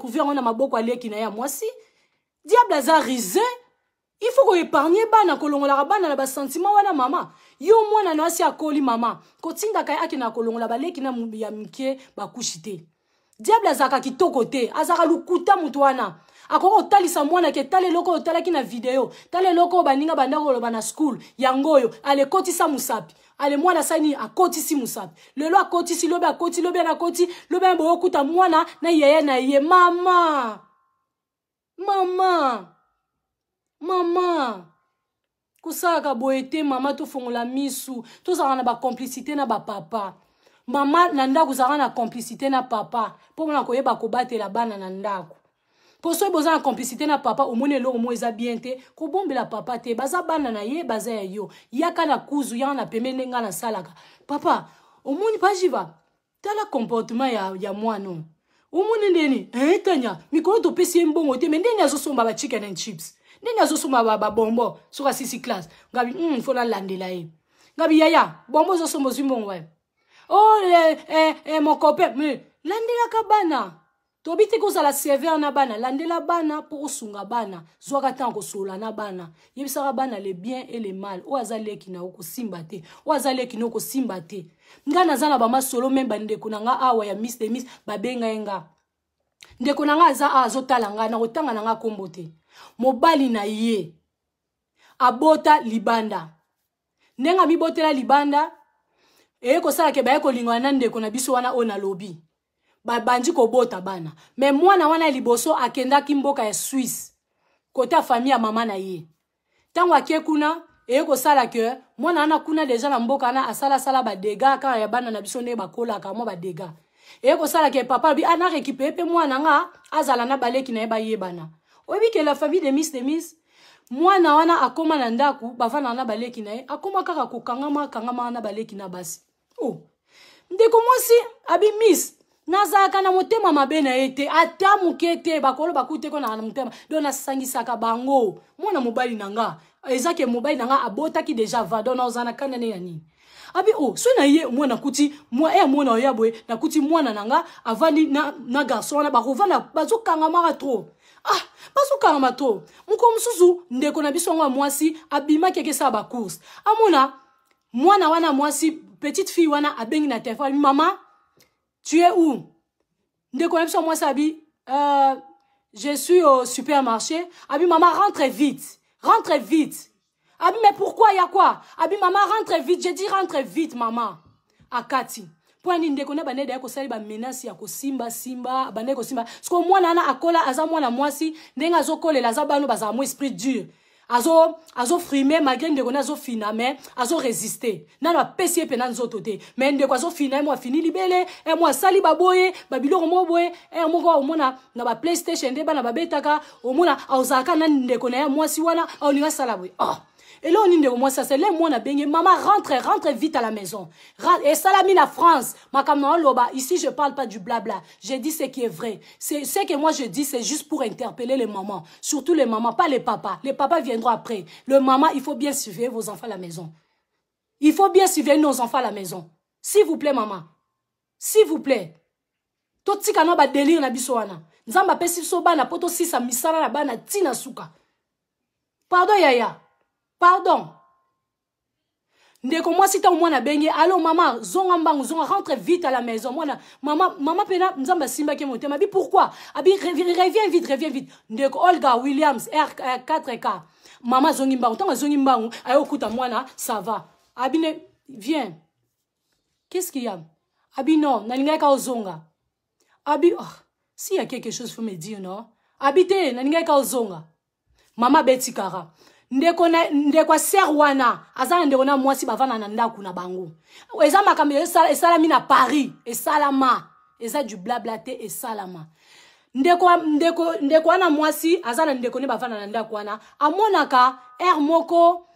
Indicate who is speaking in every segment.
Speaker 1: Akodécouvrir yango na maboko aleki na ye ya mwasi. Diable aza rusé. Il faut koépargne bana, kolongolaka bana na basentiment wana. Mama, yo mwana na asi akoli, mama, kotindaka ye akendaka kolongola baleki na ya mike bacouches te. Diable azalaka kitoko te, azalaka lukuta. Moto wana akoki kotalisa mwana ke tala eloko oyo otalaki na video, tala eloko oyo baninga banda koloba na school, yango oyo. Ale, kotisa mosapi. Ale, mwana asali nini? Akotisi mosapi. Lelo akotisi, lobi akoti, lobi ana akoti, lobi ana boye, okuta mwana na yeye na ye. Mama, mama, mama, kosalaka boye te. Mama, tofongola misu. Tozalaka na bacomplicité na bapapa. Mama, na ndako ozalaka na complicité na papa mpo mona koyeba kobatela bana na ndako. Mpo soki boza na complicité na papa, omoni eloko moko eza bien te, kobombela papa te. Baza bana na ye, baza ya yo. Yaka na kuzu, yaka na pembeni. Ndenge ngai nasalaka, papa, omoni pajiva, tala comportement ya mwana oyo, omoni ndeni. Eh, tanya, mikolo topesi ye mbongo te, me ndeni azosomba ba chicken and chips, ndeni azosomba babonbon soki asisi classe. Ngabi, faut nalandela ye. Ngabi, yaya, bonbon ozosomba, ozwi mbongo wayo? Oh, eh, mon copain, mais landelaka bana. Tobi te kozala sévère na bana. Landela bana mpo osunga bana. Zwaka ntango kosolola na bana, yebisaka bana le bien et le mal. Oyo aza leki na yo, kosimba te. Oyo aza leki na yo, kosimba te. Ngai naza na bamasolo, même bandeko na nga awa ya Miss de Miss babenga ye. Nga ndeko na nga aza awa, azotala ngai, na kotanga na nga nkombo te. Mobali na ye abota libanda. Ndenge amibotela libanda, eye kosalaka baye kolingana na ndeko na biso wana oyo nalobi. Babandi kobota bana, me mwana wana ya liboso akendaki mboka ya Swisse, kota ya famille ya mama na ye. Ntango ake kuna, eye kosala ke mwana wana kuna déjà na mboka wana asalasala badégâts kaka ya bana na biso ndenge bakolaka, mwa badégâts. Eye kosala ke papa abi ana récupérer mpe mwana nga azala na baleki na ye, bayebana. Oyebi ke la famille de Miss de Miss, mwana wana akóma na ndako, bavandaka na baleki na ye, akóma kaka kokangama kangama na baleki na basi. Oh, ndeko mwasi abi, Miss, nazalaka na motema mabe na ye te, ata moke te. Bakolo bakuti ko naka na motema, donc nasangisaka bango. Mwana mobali na nga, eza ke mobali na nga abotaki déjà va, donc naozala na kanda ne ya nini? Abi, oh, so na ye mwana nakuti mwa e mwana oya boye, nakuti mwana na nga avandi na garçon wana, bakovanda, bazokangamaka trop. Ah, bazokangama trop. Mokolo mosusu, ndeko na biso yango ya mwasi abimaki, akesala bacourse, amona mwana wana mwasi, petite fille wana abengi na telefone: "Mama, tu es où?" Ndeko na biso mwasi abi, "Je suis au supermarché." Abi, "Mama, rentre vite, rentre vite." Abi, "Mais pourquoi, ya quoi?" Abi, "Mama, rentre vite, j'ai dit rentre vite, mama." Akati mpo ani ndeko na bandede ya kosali bamenaces ya kosimbasimba, bandeki kosimba. Siko mwana wana akola, aza mwana mwasi, ndenge azokolela, aza bano bazala mo esprit dur, azofrimer malgré ndeko na azofina, mais azorésister. Nano apesi ye mpena nzoto te, mais ndeko azofina ye, mo afini libele e, mo asali baboye babiloko moko boye e moko. Omona na baPlaystation nde bana babetaka, omona azalaka na ndeko na ye mwasi wana, aolinga asala boye. Oh, eloko nini ndeko mwasi asali le mwana? Abenge: "Mama, rentre, rentre vite à la maison." Esalami na France. Makambo na oloba ici, je parle pas du blabla, je dis ce qui est vrai. C'est ce que moi je dis, c'est juste pour interpeller les mamans, surtout les mamans, pas les papas. Les papas viendront après. Le maman, il faut bien surveiller vos enfants à la maison. Il faut bien surveiller nos enfants à la maison, s'il vous plaît. Maman, s'il vous plaît, totika na badélire na biso wana. Nzambe apesi biso bana mpo tosisa misala na bana ntina suka. Pardon yaya, pardon. Ndeko mwasi, ntango mwana abenge: "Allo mama, zonga mbangu, zonga, rentre vite à la maison." Mwana, mama, mama mpena Nzambe asimbaki motema. Abi, "Pourquoi?" Abi, "Reviens vite, reviens vite." Ndeko Olga Williams R4K, mama azongi mbangu. Ntango azongi mbangu, aye okuta mwana ça va. Abi ne: "Viens, qu'est-ce qu'il y a?" Abi, "Non, nalingaki ka ozonga." Abi, "Oh, s'il y a quelque chose, faut me dire, non?" Abi, "Te, nalingaki ka ozonga." Mama abeti kara. Ndeko na ndeko ya sœur wana aza na ndeko na mwasi, bavanda na ndako na bango. Eza makambo esalami na Paris, esalama, eza du blabla te, esalama. Ndeko wana mwasi aza na ndeko ne, bavanda na ndako wana. Amonaka aire moko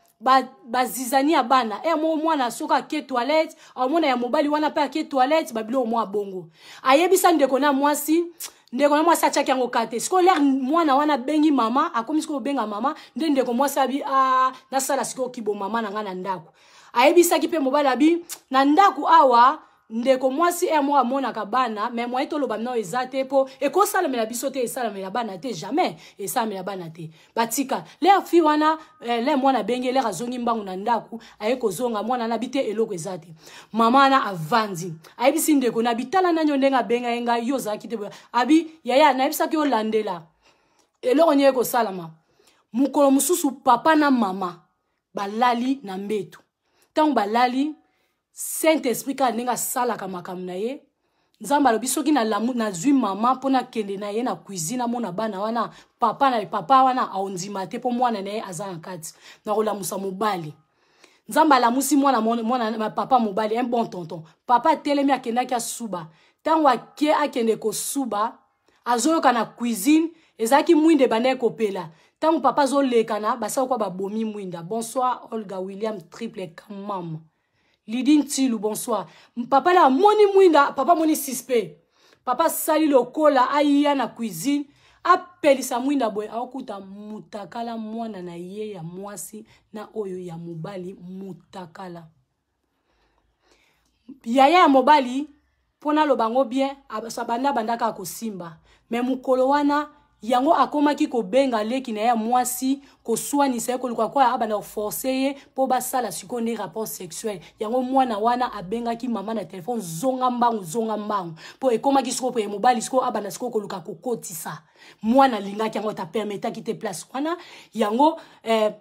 Speaker 1: bazizani ya bana, aire moko mwana soki ake toilette, amona ya mobali wana mpe ake toilette, babiloko mwa bongo. Ayebisa ndeko na mwasi. Ndeko na mwasi atiaki yango ka te. Sikoyo lere mwana wana abengi mama, akomi sikoyo obenga mama nde ndeko mwasi abi: "A, nasala sikoyo kibo mama na ngai na ndako." Ayebisaki mpe mobali, abi: "Na ndako awa, Ndeko mwasi ere moko amonaka bana me moye toloba nao eza te, mpo ekosalamela biso te, esalamela bana te, jamais esalamela bana te. Batika lere fi wana le mwana abenge lere azongi mbangu na ndako, aye kozonga mwana na bi te, eloko eza te. Mama wana avandi, ayebisi ndeko na bitala nani yo ndenge abenga ye ngai, yo ozalaki te. Abi yaya, nayebisaki yo landela eloko nini ekosalama. Mokolo mosusu papa na mama balali na mbeto. Ntango balali, Saint Esprit kaka ndenge asalaka makambo na ye, Nzambe alobi soki nazwi mama mpo nakende na ye na cuisine, amona bana wana, papa na papa wana aondima te mpo mwana na ye aza na kati, nakolamusa mobali. Nzambe alamusi mwana, mwana papa mobali, un bon tonton. Papa atelemi, akendaki asuba. Ntango ake akende kosuba, azoyoka na cuisine ezalaki mwinda ebandaki kopela. Ntango papa azolekana, basala kwa babomi mwinda. Bonsoir Olga William triple kamam Lidi Ntilu, bonsoir. Papa la amoni mwinda, papa amoni suspect. Papa asali lokola aya na cuisine, apelisa mwinda boye, aokuta mutakala mwana na ye ya mwasi na oyo ya mobali mutakala. Yaya ya mobali, mpo naloba yango bien, banda bandaka kosimba. Me mokolo wana yango akomaki kobenga leki na ye ya mwasi, koswanisa ye, koluka kwa abanda koforce ye mpo basala sikoyo nde rapport sexuel. Yango mwana wana abengaki mama na telefone, zonga mbangu, zonga mbangu, mpo ekomaki sikoyo mpo ya mobali sikoyo abanda sikoyo koluka kokotisa mwana. Alingaki yango tapermetaki te place wana. Yango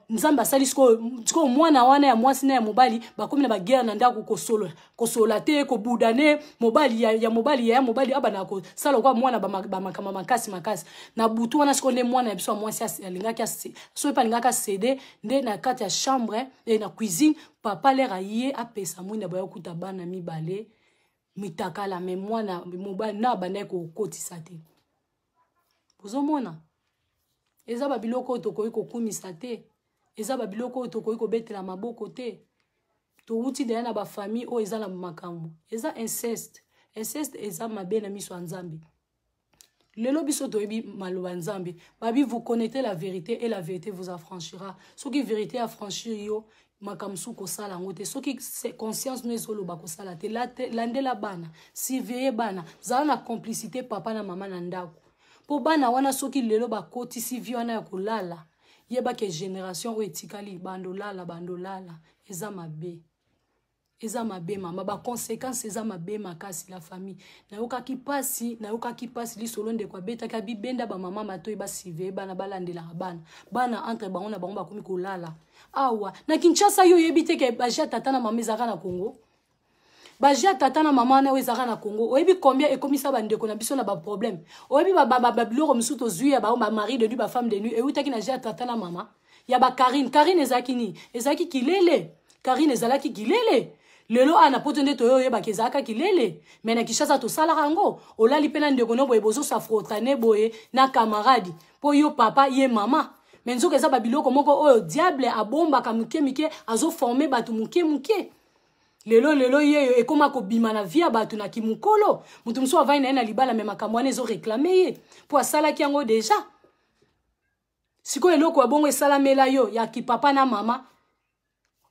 Speaker 1: Nzambe asali sikoyo, sikoyo mwana wana ya mwasi na ya mobali bakomi na baguerre na ndako, kosolola kosolola te, kobudane. Mobali ya mobali ya mobali abanda kosala kwa mwana bamakambo makasi makasi na butu wana. Sikoyo nde mwana ya biso ya mwasi alingaki, soki mpe alingaki acéder nde na kati ya chambre na cuisine. Papa lere aye apesa mwinda, boya kuta bana mibale mitakala, me mwana mobali na abandaki kokotisa te. Bozomona, eza babiloko oyo tokoki kokumisa te, eza babiloko oyo tokoki kobetela maboko te. Towuti deya na bafamille oyo eza na makambo, eza inceste. Inceste eza mabe na miso ya Nzambe. Lelo biso toyebi maloba Nzambe babi: "Vous connaissez la vérité et la vérité vous affranchira." Soki vérité affranchir yo, makambo mosusu kosala yango te. Soki conscience no ezoloba kosala te, landela bana, surveille bana, zala na complicité papa na mama na ndako, mpo bana wana soki lelo bakotisi vie wana ya kolala, yebake génération oyo etikali bandolala bandolala. Eza mabe, eza mabe mama, baconséquence eza mabe makasi. La famille, nayokaki mpasi, nayokaki mpasi. Lisolo ndeko abetaki, abibenda bamama matoi, basurveille bana, balandelaka bana. Bana entre bango na bango bakomi kolala. Awa na Kinshasa, yo oyebi te ke bajeu ya tata na mama ezalaka na Congo? Bajeu ya tata na mama wana oyo ezalaka na Congo, oyebi combien ekomisa bandeko na biso na baproblème? Oyebi babiloko mosusu tozwi ya bango, bamari de nuit, bafemme de nuit, eutaki na jeu ya tata na mama ya bakarine. Karine ezalaki nini? Ezalaki kilele. Karine ezalaki kilele. Lelo awa na Poto nde toyo oyebaka ezalaka kilele, me na Kinshasa tosalaka yango. Olali mpe na ndeko no boye, bozosafrotane boye na camarade, mpo yo papa, ye mama, me nzoka eza babiloko moko oyo diable abombaka moke moke, azoforme bato moke moke. Lelo lelo yeyo ekóma kobima na vie ya bato na kimokolo. Moto mosusu avandi na ye na libala, me makambo wana ezoréclame ye mpo asalaki yango deja. Sikoyo eloko ya bongo esalamela yo ya kipapa na mama,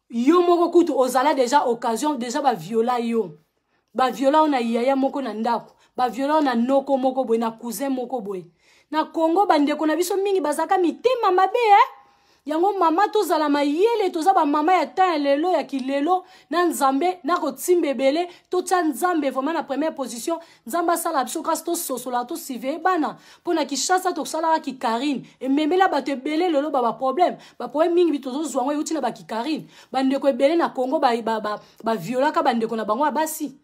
Speaker 1: yo moko kutu ozala deja occasion, deja baviola yo, baviola yo na yaya moko na ndako, baviola yo na noko moko boye, na cousin moko boye. Na Congo bandeko na biso mingi bazalaka mitema mabe, eh? Yango mama, tozala mayele. Toza bamama ya temps ya lelo, ya kilelo na Nzambe na kotimba ebele. Totia Nzambe vraiment na première position. Nzambe asala biso grâce, tososola, tosurveille bana. Mpo na Kinshasa tosalaka kikarine, ememela bato ebele lelo ba baproblème. Baproblème mingi tozozwa yango euti na bakikarine. Bandeko ebele na Congo baviolaka bandeko na bango ya basi.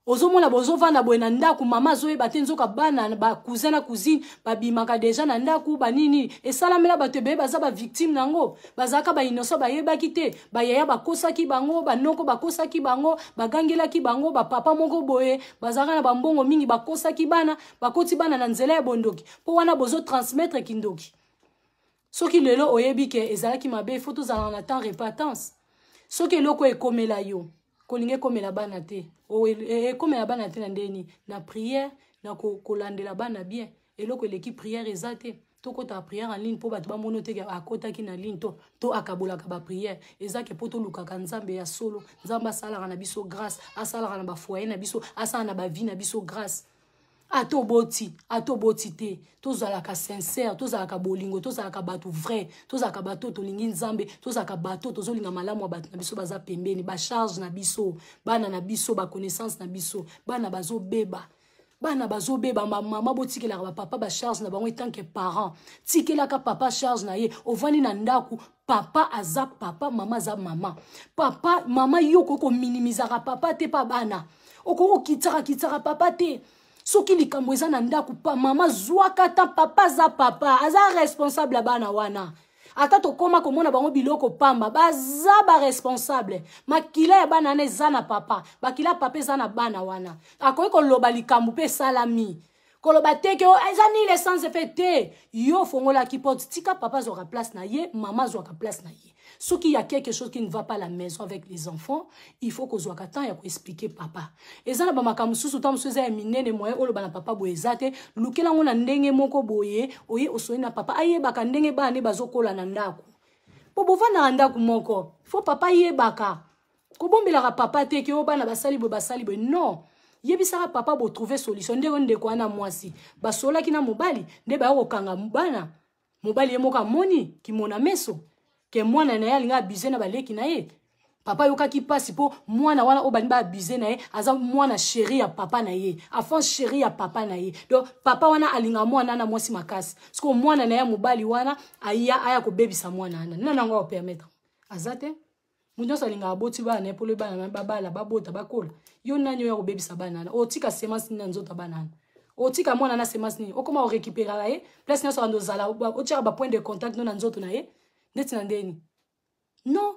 Speaker 1: Ozomona bozovanda boye na ndako, mama azoyeba te, nzoka bana bacousin na cousine babimaka deja na ndako. Banini esalamela bato ebele, baza bavictime nango, bazalaka bainnocent, bayebaki te. Bayaya bakosaki bango, banoko bakosaki bango, bagangelaki bango, bapapa moko boye bazalaka na bambongo mingi bakosaki bana, bakoti bana na nzela ya bondoki, mpo wana bozotransmettre kindoki. Soki lelo oyebi ke ezalaki mabe, fo tozalaka na temps repentance. Soki eloko ekomela yo, kolinga ekomela bana te, ekomela bana te na ndeni na prière, na kolandela bana bien. Eloko eleki prière eza te. Tokɔtaka prière en ligne mpo bato bamoni te ke akɔtaki na ligne to akabolaka baprière. Eza ke mpo tolukaka Nzambe ya solo. Nzambe asalaka na biso grâce, asalaka na bafoyer na biso, asala na bavie na biso grâce. Ata oboti, ata oboti te, tozalaka sincère, tozalaka bolingo, tozalaka bato vrai, tozalaka bato tolingi Nzambe, tozalaka bato tozolinga malamu ya bato na biso baza pembeni, bacharge na biso, bana na biso, baconnaissance na biso. Bana bazobeba, bana bazobeba. Bamama, botikelaka bapapa bacharge na bango. En tant que parent, tikelaka papa charge na ye. Ovandi na ndako, papa aza papa, mama aza mama. Papa, mama, yo okoki kominimizaka papa te. Mpa bana, okoki kokitaka kitaka papa te. Soki likambo eza na ndako, pa mama zwaka ta. Papa aza papa, aza responsable ya bana wana. Ata tokóma komona bango biloko pamba, baza baresponsable. Makila ya bana wana eza na papa, makila ya papa eza na bana wana. Akoki koloba likambo mpe esalami. Koloba te ke eza nini, sans effet te. Yo ofongolaki porte, tika papa azwaka place na ye, mama azwaka place na ye. Soki y a quelque chose qui ne va pas à la maison avec les enfants, il faut kozwaka temps ya koexpliquer papa. Eza na bamakambo mosusu, ntango mosusu eza ya minene, moyen oloba na papa boye eza te. Lukela yango na ndenge moko boye, oye osoli na papa, ayebaka ndenge bana nde bazokola na ndako, mpo bovandaka ndako moko. Faut papa ayebaka. Kobombelaka papa te ke oyo bana basali boye, basali boye. Non, yebisaka papa, botrouve solution. Ndenge ndeko wana mwasi basololaki na mobali, nde baya kokanga bana. Mobali ye moko amoni kimona meso ke mwana na ye alingi abuse na baleki na ye. Papa ayokaki mpasi mpo mwana wana oyo balingi baabuse na ye aza mwana chéri ya papa na ye, enfant chéri ya papa na ye. Donc papa wana alingaka mwana na mwasi makasi. Sikoyo mwana na ye mobali wana aya kobebisa mwana wana, nani yango akopermettre? Aza te. Moto nyonso alingaka aboti bana na ye mpolo bana na babala, babota, bakola. Yo nani oyo akobebisa bana wana? Otika semence nini na nzoto ya bana wana? Otika mwana na semence nini? Okoma orécupéraka ye place nyonso, bando ozala, otiaka bapoint de contact no na nzoto na ye neti na ndeni. Non.